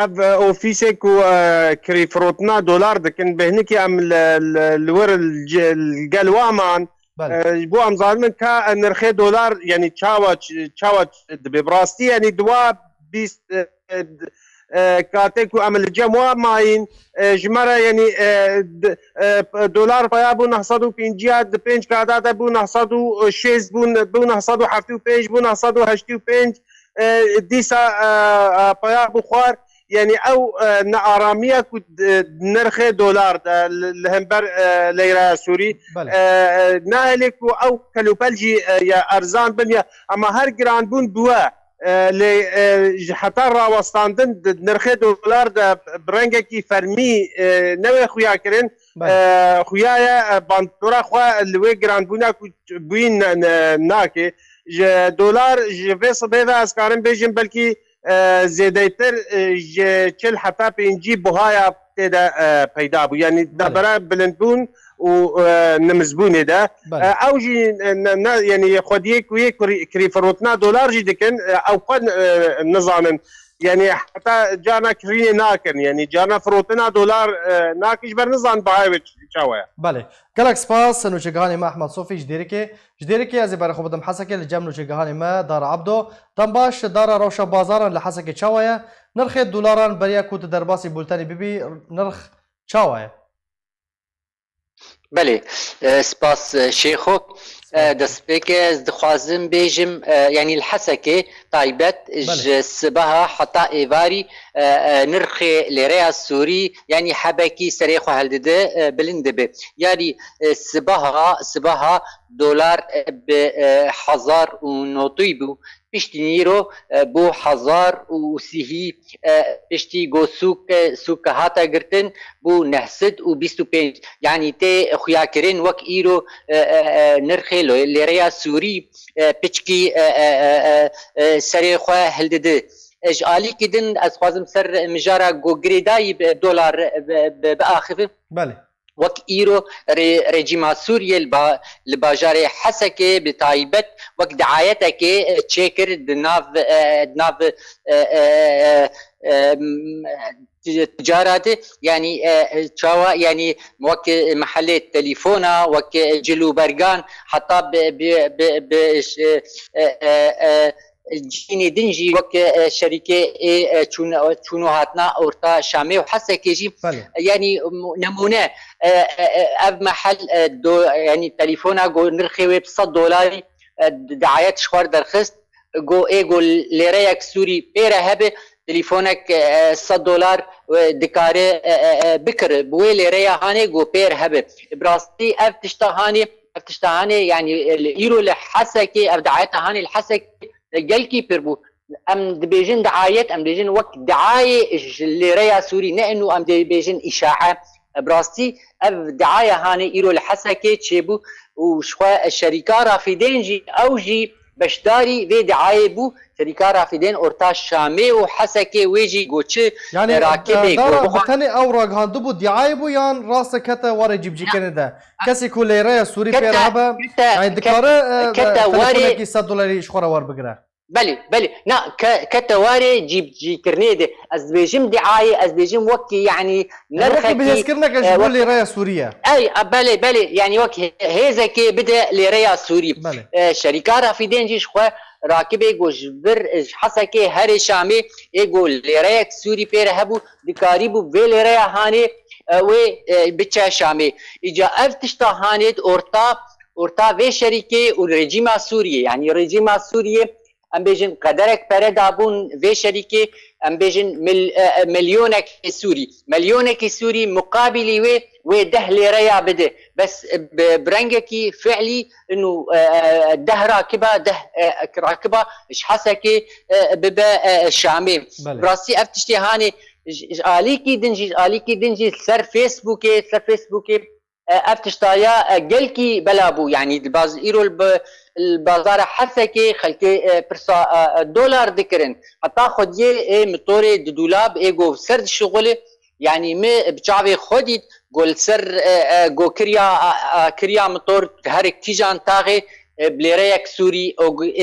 ev, e, ofîsê ku, e, kirîfirotina dolar dikin, bêhnikî em li, li, li wir li ce-, li gel wan man, Belê. E, ji bo em zanibin ka, e, nirxê dolar, yanî çawa ç-, çawa ç-, dibe. Bi rastî, yanî di wa bîst, e, e, d-, e, katê ku em li cem wan mayîn, e, ji me re, yanî, e, d-, e, p-, dolar paya bû neh sed û pêncî, di pênc kata de bû neh sed û şêst, bû, bû neh sed û heftê û pênc, bû neh sed û heştê û pênc, e, dîsa, e, e, paya bû xwar. Yanî ew, e, nearamiya ku di, di nirxê dolar de li, li hember, e, leyreya Sûrî, Belê. e, e, nahêlê ku ew kelûpel jî, e, ya erzan bin ya, ama her giranbûn bûye. E, lê, e, ji heta rawestandin di nirxê dolar de bi rengekî fermî, e, newê xuya kirin. Belê. E, xuya ye, e, bandora xwe li wê giranbûna ku bûyî ne, ne, nake. Ji dolar ji vê sibê ve ez karim bêjim belkî, e, zêdeytir, e, ji çil heta pêncî buhaya tê de, e, peyda bû. Yanî Belê. navbera bilindbûn û, e, nimizbûnê de. Belê. E, ew jî, e, ne, ne, yanî xwediyê ku yê kirî-, kirîfirotina dolar jî dikin, e, ew xwe, e, nizanin. Yanî heta carna kirînê nakin. Yanî carna firotina dolar, e, nakin ji ber nizan bahayê wê ç-, çawa ye. Belê. Gelek spas, nûçegihanê me Ehmed Sofî ji Dêrikê. Ji Dêrikê ez ê berê xwe bidim Hesekê, li cem nûçegihanê me Dara Abdo. Dem baş, Dara, rewşa bazaran li Hesekê çawa ye? Nirxê dolaran beriya ku tu derbasî bultenê bibî, nirx çawa ye? Belê, e, spas, e, Şêxo. E, Spas. Destpêkê ez dixwazim bêjim, e, yanî li Hesekê taybet Belê. ji sibeha heta êvarî, e, e, nirxê lêreya Sûrî, yanî hebekî serê xwe hildide, e, bilind dibe. Yanî, e, sibeha, sibeha dolar, e, bi, e, hezar û notî bû. Piştî nîro, e, bû hezar û sîhî, e, piştî go sûk, e, sûk hate girtin, bû neh sed û bîst û pênc. Yanî tê xuyakirin wek îro, e, e, e, nirxê lo-, lêreya Sûrî, e, piçkî, e, e, e, e, e, serê xwe hildidi. E, ji alîkî din ez xwazim ser mijara go girêdayî bi dolar, e, bi, bi, biaxivim. Belê. Wek îro rê-, rejîma Sûriyê li ba-, li bajarê Hesekê bi taybet wek diayetekê, e, çêkir di nav, e, di nav, e, e, e, e, m, ti-, ticara de, yanî, e, e, çawa, yanî wek, e, mehelê telefona, wek, e, cil û bergan, heta bi, bi, bi, bi, ş-, e, e, e, cînê din jî wek, e, şerîkê ê, e, çûn-, çûn û hatina orta Şamê û Hesekê jî, Belê. e, yanî, m-, nemûne, e, e, e, ev mehel, e, do-, yanî telefona go nirxê wê bi sed dolarî, e, d-, diayet ji xwe derxist, go ê go lêreyek Sûrî pê re hebe, telefonek, e, sed dolar, e, dikare, e, e, e, bikire. Bi wê lêreya hanê go pê re hebe. Bi rastî ev tişta hanê, ev tişta hanê, yanî, e, li îro li Hesekê, ev diayeta hanê li Hesekê, gelkî pir bû. Em dibêjin diayet, em dibêjin wek diayê ji lêreya Sûrî, ne inu em dibêjin îşae. Bi rastî ev diaya hanê îro li Hesekê çêbû û ji xwe şerîka Rafîdên jî, ew jî beşdarî vê diayê bû. Şerîka Rafîdên orta Şamê û Hesekê wê jî got çi Yani, rakibê e, dara got bi bixwe tenê ew ragihandibû diayê bû yan raste kete warê cîbicîkirinê de? Kesê ku lêreya Sûrî pê re hebe, yani dikare, e, kete warê telefonekî sed dolarî ji xwe re werbigire. Belê, belê. Na, ke-, kete warê cîbicîkirinê de. Ez dibêjim diayê, ez dibêjim wekî, yanî, Yani wekî nirxekî, bihêzkirineke ji e, bo wek lêreya Sûrî ye. Ey, a, belê, belê. Yanî wek hê-, hêzekê bide lêreya Sûrî. Belê. E, şerîka Rafîdên jî ji xwe rakibê got ji vir, e, ji Hesekê herê Şamê, ê got lêreyek Sûrî pê re hebû, dikarîbû vê lêreya hanê, e, wê, e, biçe Şamê. Îca ev tişta hanê di orta, orta vê şerîkê û rejîma Sûriyê, yanî rejîma Sûriyê, em bêjin qederek pere dabûn vê şerîkê, em bêjin mil-, e, e, milyonekê Sûrî. Milyonekê Sûrî muqabilî wê, wê deh lêreya bide. Bes, e, bi, bi rengekî fiilî inu, e, e, deh rakiba, deh, e, rakiba ji Hesekê, e, bibe, e, Şamê. Belê. Bi rastî ev tiştê hanê ji, ji alîkî din jî, ji alîkî din jî ser Facebookê, ser Facebookê, e, ev tiştaya, e, gelkî bela bû. Yanî di baz-, îro li bi-, li bazara Hesekê xelkê, e, pirsa, e, e, dolar dikirin. Heta xwediyê ê mitorê di dûlab ê go ser dişixulê. Yanî min bi çavê xwe dît, go li ser, e, e, go kiriya, a, a, kiriya mitor her kîjan taxê, e, bi lêreyek Sûrî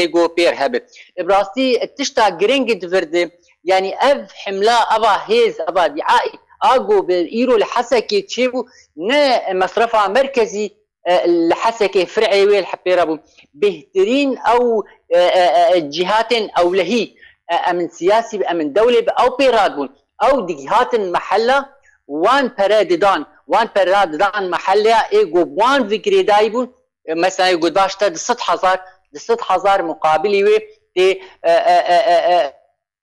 ê go pêr hebe. E, bi rastî tişta giring di vir de, yanî ev himla, eva hêz, eva diayê, a go bi îro li Hesekê çêbû, ne mesrefa merkezî, e, li Hesekê fir'ê wê li hepê re bû. Bêhtirîn ew, e, e, e, cîhatên ewlehî, e, em in siyasî bi, em in dewlê bi, ew pê radibûn. Ew digihatin mehella, wan pere didan, wan pere didan mehelleya ê go bi wan vê girêdayî bûn. E, mesela ê go baş te di sed hezar, di sed hezar muqabilî wê tê, e, e, e, e, e,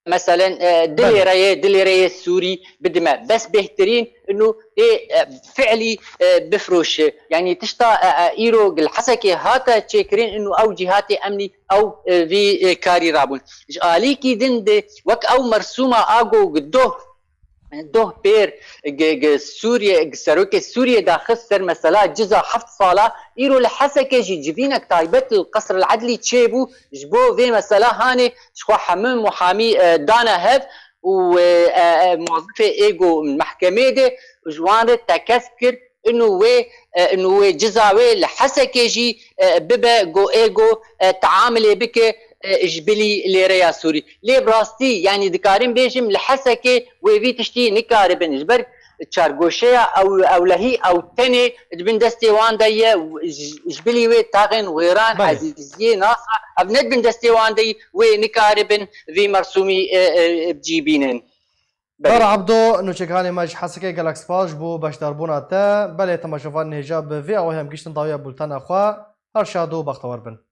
meselen, e, di Belê. lêreyê, di lêreyê Sûrî bidime. Bes bêhtirîn inu tê, e, fiilî, e, bifroşe. Yanî tişta, e, e, îro li Hesekê hate çêkirin inu ew cîhatê emnî ew, e, vî, e, karî rabûn. Ji alîkî din de wek ew mersûma a go gi doh, doh pêr gi, gi Sûriye, gi serokê Sûriye daxist ser mesela ciza heft sala, îro li Hesekê jî civînek taybet li Qesr el Edlî çêbû, ji bo vê mesela hanê ji xwe hemû muhamî, e, dane hev û, e, e, e, muwazifê ê go mehkemê de ji wan re tekez kir, inu wê, e, inu wê ciza wê li Hesekê jî, e, bibe go ê go, e, teamilê bike, e, ji bilî lêreya Sûrî. Lê bi rastî, yanî dikarim bêjim li Hesekê wê vî tiştî nikaribin. Ji ber çargoşeya ew, ewlehî ew tenê di bin destê wan de ye, ji, ji bilî wê taxên wêran, Belê. Ezîziyê, nasa, ev ne di bin destê wan de ye, wê nikaribin vî mersûmî, e, e, bi cî bînin. Belê. Dara Ebdo, nûçekanê me ji Hesekê, gelek spas ji bo beşdarbûna te. Belê, temaşevanên hêja, bi vê awayî em gihîştin dawiya bultena xwe. Her şad û bextewar bin.